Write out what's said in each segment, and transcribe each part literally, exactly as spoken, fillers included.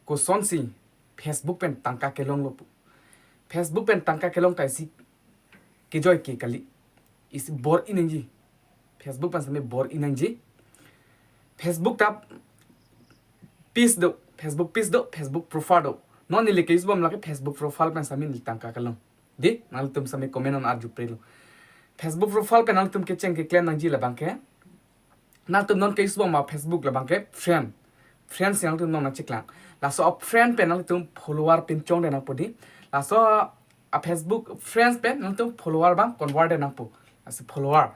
Kosonsi Facebook pen tangka kelonglo pu. Facebook pen tangka kelong ta isi kejoi ke kali. Isi bor-i nangji. Facebook pen sami bor-i nangji. Facebook ta page do, Facebook page do, Facebook profile do. Non neli ke-use bom lake Facebook profile pen sami neli tangka kelong. Dei, nanglitum sami comment on arju prelo. Facebook profile pen nanglitum kecheng keklem nangji labang ke. Nanglitum non ke-use bom ma Facebook labang ke friend. Friends nangtum non nangcheklang. Laso a-friend pen nanglitum follower pinchongdet nangpo dei. Laso a-Facebook friends pen nanglitum follower abang convertdet nangpo. Laso follower.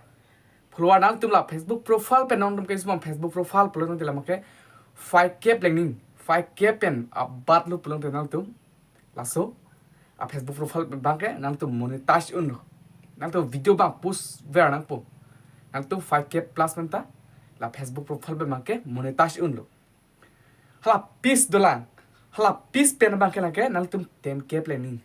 Follower nanglitum la Facebook profile pen nanglitum ke-use bom Facebook profile pulo tangte labang ke five K pen lengning. Five K pen abatlo pulo tangte nanglitum. Laso a-Facebook profile abang ke nanglitum monetize unlo. Nanglitum video abang post ver nangpo. Nanglitum five K plus pen ta la Facebook profile abang ke monetize unlo. Hala page dolang. Hala page pen abang ke lake nanglitum ten K pen lengning.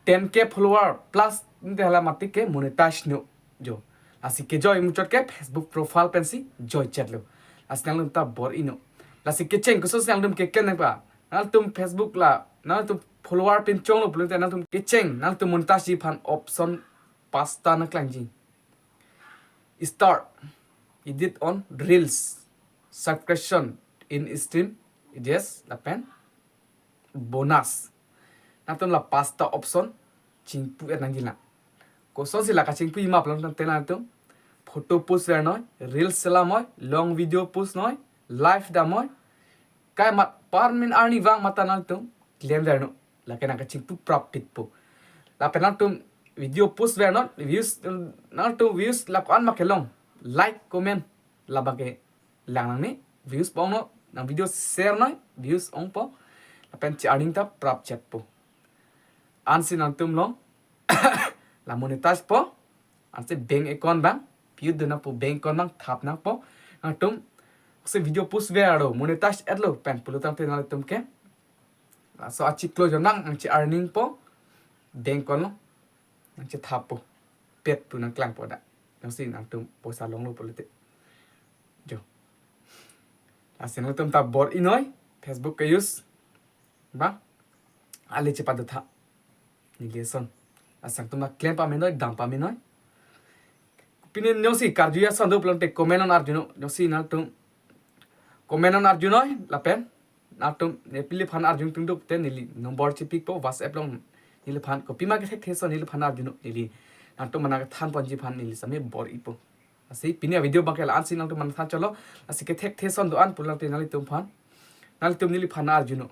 Ten K follower plus nte hala mati ke monetize unlo. Jo. Lasi kejoi muchot ke Facebook profile pensi joichetlo. Lasi nanglitum ta bor-i unlo. Lasi kecheng kosonsi nanglitum keklem nangpo. Nanglitum Facebook la, nanglitum follower pinchonglo pulo tangte nanglitum kecheng, nanglitum monetize ji aphan option pasta nangklangji. Start, edit on reels, subscription, in-stream, yes, lapen bonus. Nanglitum la pasta option chingpu-et nangji lang. Kosonsi la kachingpu-i ma pulo tangte nanglitum photo post ver noi, reels selam noi, long video post noi, live dam noi. Kai mat permanent earning vang mate nanglitum klem ver noi. Lake nangkachingpu praptitpo. Lapen nanglitum video post ver noi, views, nanglitum views la ko-an ma kelong. Like, comment, labang ke lang nangne, views pu-ong noi, nang video share noi, views ongpo. Lapen che-earning ta prapchetpo. Ansi nanglitum along la monetize po. Ansi bank account abang, piut dun nangpo, bank account abang thap nangpo. Nanglitum si video post ver do, monetize-etlo pen pulo tangte nanglitum ke. Laso achiklo jo nang, nangche-earning po. Bank account along nangchethappo. Pet pu nangklangpo da. Jongsi nanglitum poisa longlo pulote. Jo. Lasi nanglitum ta bor-i noi, Facebook ke-use. Ba? Ale chepadotha. Neli ason. Lasi nanglitum ta klem pame noi, dam pame noi. Pini jongsi karju ason do pulo tangte comment on arju noi. Jongsi nanglitum comment on arju noi, lapen nanglitum nepiliphan arjung tungduk te neli number chepikpo WhatsApp along, neliphan kopima kethekthe ason neliphan arju noi, neli nanglitum mena kethan ponji aphan neli sami bor-ipo. Lasi pini a-video abang ke la-ansi nanglitum mena than chotlo. Lasi kethekthe ason do-an pulo tangte nanglitum aphan, nanglitum neliphan arju noi.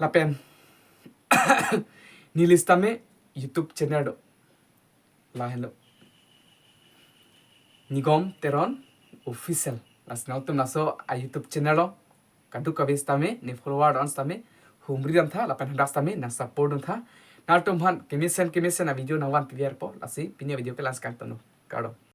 Lapen neli sitame YouTube channel do. Lahenlo Nigom Teron Official. Lasi nanglitum laso a-YouTube channel along kadokave sitame, ne follower do-an sitame humri damtha, lapen hadak sitame nang support damtha. Nanglitum aphan kemesen kemesen a-video nangvan piverpo. Lasi pini a-video ke la-ansi kangtonlo. Kardom.